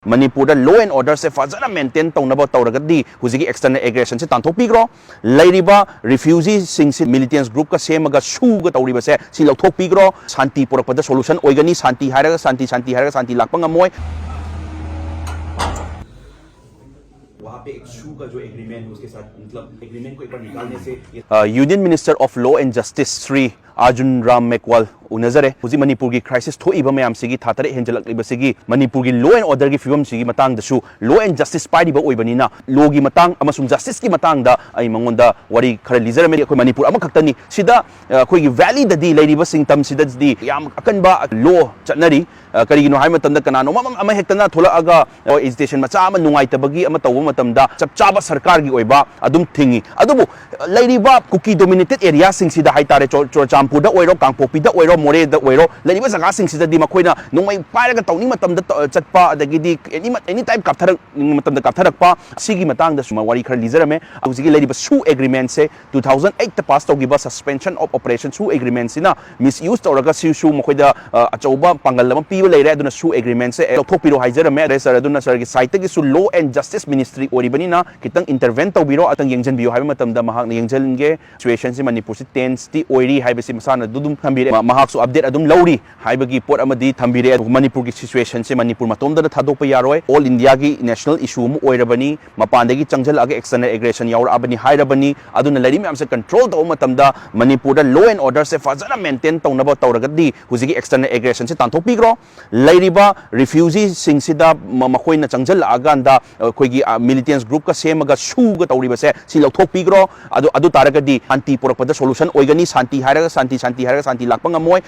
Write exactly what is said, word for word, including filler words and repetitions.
ꯃꯅꯤꯄꯨꯔꯗ law and order ꯁꯦ ꯐꯖꯅ maintain ꯇꯧꯅꯕ ꯇꯧꯔꯒꯗꯤ ꯍꯧꯖꯤꯛꯀꯤ external aggression ꯁꯦ ꯇꯥꯟꯊꯣꯛꯄꯤꯈ꯭ꯔꯣ꯫ ꯂꯩꯔꯤꯕ refugee ꯁꯤꯡꯁꯤ militants group ꯀ ꯁꯦꯝꯃꯒ ꯁꯨꯒ ꯇꯧꯔꯤꯕꯁꯦ ꯁꯤ ꯂꯧꯊꯣꯛꯄꯤꯈ꯭ꯔꯣ꯫ ꯁꯥꯟꯇꯤ ꯄꯨꯔꯛꯄꯗ solution ꯑꯣꯏꯒꯅꯤ꯫ ꯁꯥꯟꯇꯤ ꯍꯥꯏꯔꯒ ꯁꯥꯟꯇꯤ, ꯁꯥꯟꯇꯤ ꯍꯥꯏꯔꯒ ꯁꯥꯟꯇꯤ ꯂꯥꯛꯄ ꯉꯝꯃꯣꯏ꯫ वहाँ पे एक शू का जो एग्रीमेंट, उसके साथ, मतलब, एग्रीमेंट को एक बार निकालने से ये Union Minister of Law and Justice Shri Arjun Ram ꯃꯦꯒꯋꯥꯜ ꯎꯅꯖꯔꯦ꯫ ꯍꯧꯖꯤꯛ ꯃꯅꯤꯄꯨꯔꯒꯤ crisis ꯊꯣꯛꯏꯕ ꯃꯌꯥꯝꯁꯤꯒꯤ, ꯊꯥ ꯇꯔꯦꯠ ꯍꯦꯟꯖꯜꯂꯛꯂꯤꯕꯁꯤꯒꯤ ꯃꯅꯤꯄꯨꯔꯒꯤ law and order ꯒꯤ ꯐꯤꯕꯝꯁꯤꯒꯤ ꯃꯇꯥꯡꯗꯁꯨ, law and justice ꯄꯥꯏꯔꯤꯕ ꯑꯣꯏꯕꯅꯤꯅ, law ꯒꯤ ꯃꯇꯥꯡ ꯑꯃꯁꯨꯡ justice ꯀꯤ ꯃꯇꯥꯡꯗ ꯑꯩ ꯃꯉꯣꯟꯗ ꯋꯥꯔꯤ ꯈꯔ ꯂꯤꯖꯔꯝꯃꯤ꯫ ꯑꯩꯈꯣꯏ ꯃꯅꯤꯄꯨꯔ ꯑꯃꯈꯛꯇꯅꯤ꯫ ꯁꯤꯗ, ꯑ, ꯑꯩꯈꯣꯏꯒꯤ valley ꯗꯗꯤ ꯂꯩꯔꯤꯕ ꯁꯤꯡꯇꯝꯁꯤꯗꯗꯤ ꯌꯥꯝ ꯑꯀꯟꯕ law ꯆꯠꯅꯔꯤ꯫ ꯑ, ꯀꯔꯤꯒꯤꯅꯣ ꯍꯥꯏꯕ ꯃꯇꯝꯗ, ꯀꯅꯥꯅꯣꯝ ꯑꯃ, ꯑꯃ ꯍꯦꯛꯇꯅ ꯊꯣꯛꯂꯛꯑꯒ, ꯑ, agitation ꯃꯆꯥ ꯑꯃ ꯅꯨꯡꯉꯥꯏꯇꯕꯒꯤ ꯑꯃ ꯇꯧꯕ ꯃꯇꯝꯗ, ꯆꯞ ꯆꯥꯕ ꯁꯔꯀꯥꯔꯒꯤ ꯑꯣꯏꯕ ꯑꯗꯨꯝ ꯊꯤꯡꯉꯤ꯫ ꯑꯗꯨꯕꯨ, ꯑ, ꯂꯩꯔꯤꯕ ꯀꯨꯀꯤ dominated area ꯁꯤꯡꯁꯤꯗ ꯍꯥꯏꯇꯥꯔꯦ, ꯆꯨ-, ꯆꯨꯔꯆꯥꯟꯄꯨꯔꯗ ꯑꯣꯏꯔꯣ, ꯀꯥꯡꯄꯣꯛꯄꯤꯗ ꯑꯣꯏꯔꯣ, ꯃꯣꯔꯦꯗ ꯑꯣꯏꯔꯣ, ꯂꯩꯔꯤꯕ ꯖꯒꯥꯁꯤꯡꯁꯤꯗꯗꯤ ꯃꯈꯣꯏꯅ ꯅꯣꯡꯃꯩ ꯄꯥꯏꯔꯒ ꯇꯧꯅꯤꯡ ꯃꯇꯝꯗ ꯇ-, ꯆꯠꯄ, ꯑꯗꯒꯤꯗꯤ any, any time ꯀꯥꯞꯊꯔꯛꯅꯤꯡꯕ ꯃꯇꯝꯗ ꯀꯥꯞꯊꯔꯛꯄ, ꯁꯤꯒꯤ ꯃꯇꯥꯡꯗꯁꯨ ꯋꯥꯔꯤ ꯈꯔ ꯂꯤꯖꯔꯝꯃꯦ꯫ ꯍꯧꯖꯤꯛꯀꯤ ꯂꯩꯔꯤꯕ ꯁꯨ agreement ꯁꯦ, two thousand eight ꯇ pass ꯇꯧꯈꯤꯕ suspension of operation ꯁꯨ agreement ꯁꯤꯅ misuse ꯇꯧꯔꯒ ꯁꯤꯁꯨ ꯃꯈꯣꯏꯗ, ꯑ, ꯑꯆꯧꯕ ꯄꯥꯡꯒꯜ ꯑꯃ ꯄꯤꯕ ꯂꯩꯔꯦ꯫ ꯑꯗꯨꯅ ꯁꯨ agreement ꯁꯦ ꯂꯧꯊꯣꯛꯄꯤꯔꯣ ꯍꯥꯏꯖꯔꯝꯃꯦ꯫ ꯑꯗꯩ sir, ꯑꯗꯨꯅ sir ꯒꯤ side ꯇꯒꯤꯁꯨ law and justice ministry ꯑꯣꯏꯔꯤꯕꯅꯤꯅ ꯈꯤꯇꯪ intervene ꯇꯧꯕꯤꯔꯣ, ꯑꯇꯪ ꯌꯦꯡꯁꯤꯟꯕꯤꯌꯣ ꯍꯥꯏꯕ ꯃꯇꯝꯗ ꯃꯍꯥꯛꯅ ꯌꯦꯡꯁꯤꯟꯒꯦ꯫ Situation ꯁꯤ ꯃꯅꯤꯄꯨꯔꯁꯤ tense ꯇꯤ ꯑꯣꯏꯔꯤ ꯍꯥꯏꯕꯁꯤ ꯃꯁꯥꯅ ꯑꯗꯨ ꯑꯗꯨꯝ ꯊꯝꯕꯤꯔꯦ꯫ ꯃ-, ꯃꯍꯥꯛꯁꯨ update ꯑꯗꯨꯝ ꯂꯧꯔꯤ ꯍꯥꯏꯕꯒꯤ ꯄꯣꯠ ꯑꯃꯗꯤ ꯊꯝꯕꯤꯔꯦ꯫ ꯑꯗꯨꯒ ꯃꯅꯤꯄꯨꯔꯒꯤ situation ꯁꯦ ꯃꯅꯤꯄꯨꯔ ꯃꯇꯣꯝꯗꯅ ꯊꯥꯗꯣꯛꯄ ꯌꯥꯔꯣꯏ꯫ All India ꯒꯤ national issue ꯑꯃ ꯑꯣꯏꯔꯕꯅꯤ꯫ ꯃꯄꯥꯟꯗꯒꯤ ꯆꯪꯁꯤꯜꯂꯛꯑꯒ external aggression ꯌꯥꯎꯔꯛꯑꯕꯅꯤ ꯍꯥꯏꯔꯕꯅꯤ꯫ ꯑꯗꯨꯅ ꯂꯩꯔꯤ ꯃꯌꯥꯝꯁꯦ control ꯇꯧꯕ ꯃꯇꯝꯗ ꯃꯅꯤꯄꯨꯔꯗ law and order ꯁꯦ ꯐꯖꯅ maintain ꯇꯧꯅꯕ ꯇꯧꯔꯒꯗꯤ ꯍꯧꯖꯤꯛꯀꯤ external aggression ꯁꯦ ꯇꯥꯟꯊꯣꯛꯄꯤꯈ꯭ꯔꯣ꯫ ꯂꯩꯔꯤꯕ refugee ꯁꯤꯡꯁꯤꯗ ꯃ-, ꯃꯈꯣꯏꯅ ꯆꯪꯁꯤꯜꯂꯛꯑꯀꯥꯟꯗ ꯑꯩꯈꯣꯏꯒꯤ, ꯑ, militants group ꯀ ꯁꯦꯝꯃꯒ ꯁꯨꯒ ꯇꯧꯔꯤꯕꯁꯦ ꯁꯤ ꯂꯧꯊꯣꯛꯄꯤꯈ꯭ꯔꯣ꯫ ꯑꯗꯨ, ꯑꯗꯨ ꯇꯥꯔꯒꯗꯤ ꯁꯥꯟꯇꯤ ꯄꯨꯔꯛꯄꯗ solution ꯑꯣꯏꯒꯅꯤ꯫ ꯁꯥꯟꯇꯤ ꯍꯥꯏꯔꯒ ꯁꯥꯟꯇꯤ, ꯁꯥꯟꯇꯤ ꯍꯥꯏꯔꯒ ꯁꯥꯟꯇꯤ ꯂꯥꯛꯄ ꯉꯝꯃꯣꯏ꯫